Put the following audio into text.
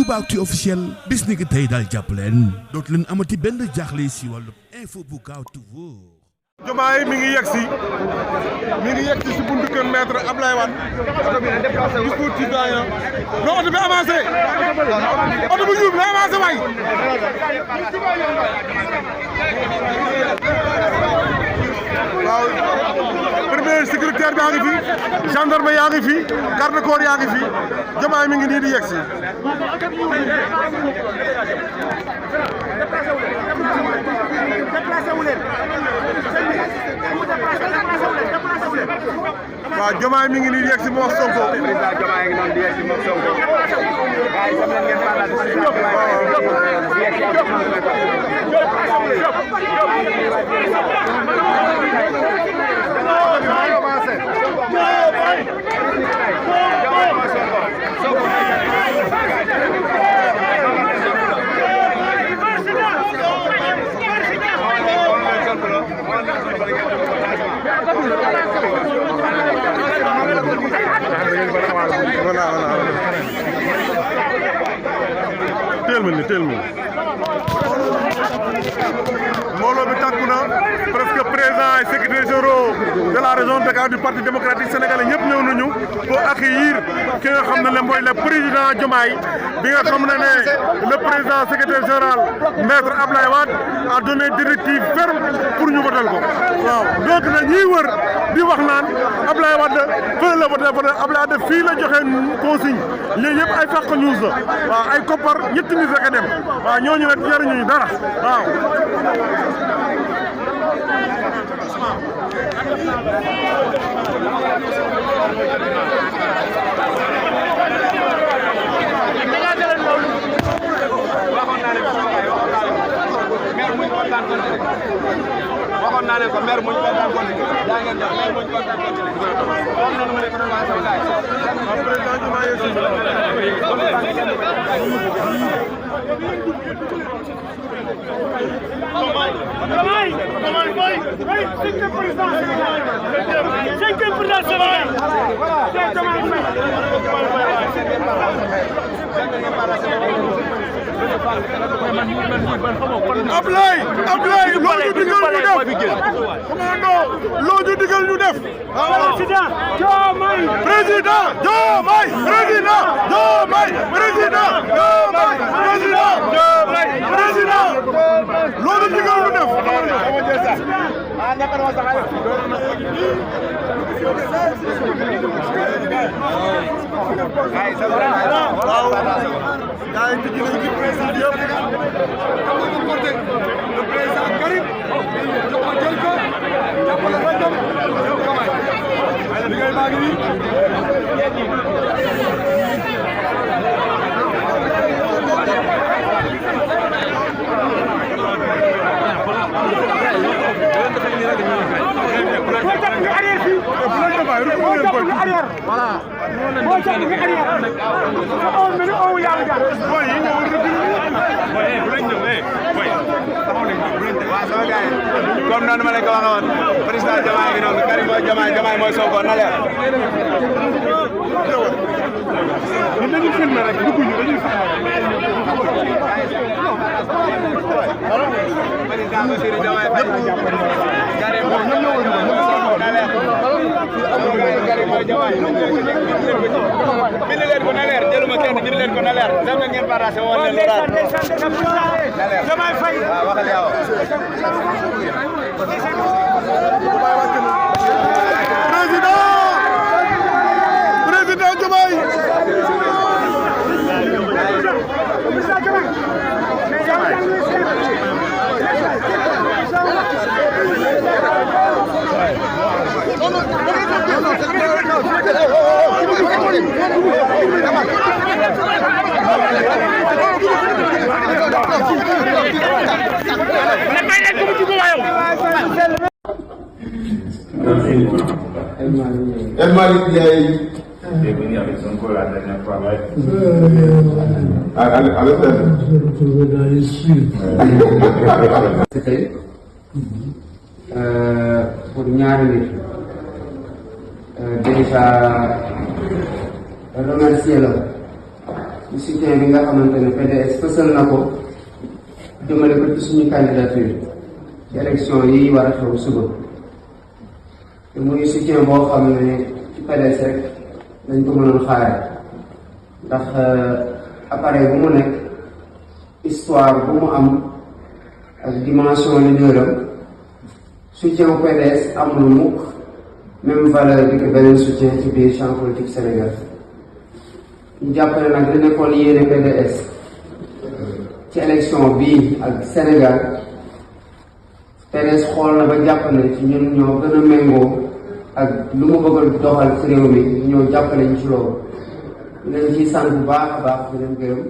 Aboubacry officiel bis ni ki tey daal jàpp leen dootu leen amati benn jaaxle si wàllu info bu gaaw te wóor. Diomaye mi ngi yegsi si buntu kër maître Ablaye Wade discours citoyen non oto bi avancé oto bu ñuul la avancé waay waaw premier sécuritaire yaa ngi fi gendarme yaa ngi fi garde corps yaa ngi fi Diomaye mi ngi nii di yegsi waaw Diomaye mi ngi nii di yegsi moo Sonko président Diomaye ngi noonu di yegsi moo Sonko gaay sam na ngeen parlaat teel ma mbooloo bi tàkku na presque président et secrétaire généraux de la région de Dakar du parti démocratique sénégalais ñëpp ñëw nañu pour accueillir ki nga xam ne mooy le président Diomaye bi nga xam ne le président secrétaire général maître Ablaye Wade a donné directive ferme pour ñu votal ko waaw donc nag ñiy wër di wax naan Ablaye Wade fële la voté Ablaye Wade fii la joxe consigne lii yëpp ay fàq news la waaw ay koppar ñetti nit rek a dem waaw ñooñu nag jariñu dara waaw. waxoon naa leen ko maire muñ kontaan continué yaa ngeen jox maire muñ kontaan continué wax na ma ne ko doon waa sama gaay Ablaye loo ñu digal ñu def commando loo ñu digal ñu def président Diomaye président Diomaye président Diomaye président Diomaye président Diomaye président loo ñu digal ñu def gaay ci ci président yëpp le président Karim ko jël ko jàppale ko dem ay liggéey baa ngi comme noonu ma leen ko waxee woon président Diomaye ngi noonu Karim mooy Diomaye mooy Sonko na leer. ñun dañuy filmer rek dugguñu dañuy président Bassirou Diomaye Faye Karim mooy Diomaye bind leen ko na leer jëluma kenn bind leen ko na leer dem na ngeen partage woon leen loraat na leer Diomaye Faye waaw waxal yow président Diomaye El Malick Ndiaye. T'es venu avec Sonko la dernière fois, ouais. C'était pour ñaari nit déjà remercier la ci soutien bi nga xamante ne PDS fësal na ko jëmale ko ci suñu candidature ci élection yi war a xew suba te muy soutien boo xam ne ci PDS rek dañ ko mënoon xaare ndax appareil bu mu nekk histoire bu mu am ak dimension leaderam soutien au PDS amul mukk même valeur bi que beneen soutien ci biir champ politique Sénégal ñu jàppale nag li nekkoon yéene PDS ci élection bii ak Sénégal PDS xool na ba jàpp ne ci ñun ñoo gën a méngoo ak lu mu bëgg a doxal ci réew mi ñoo jàppale ñu ci loolu ñu leen ciy sant bu baax a baax di leen gërëm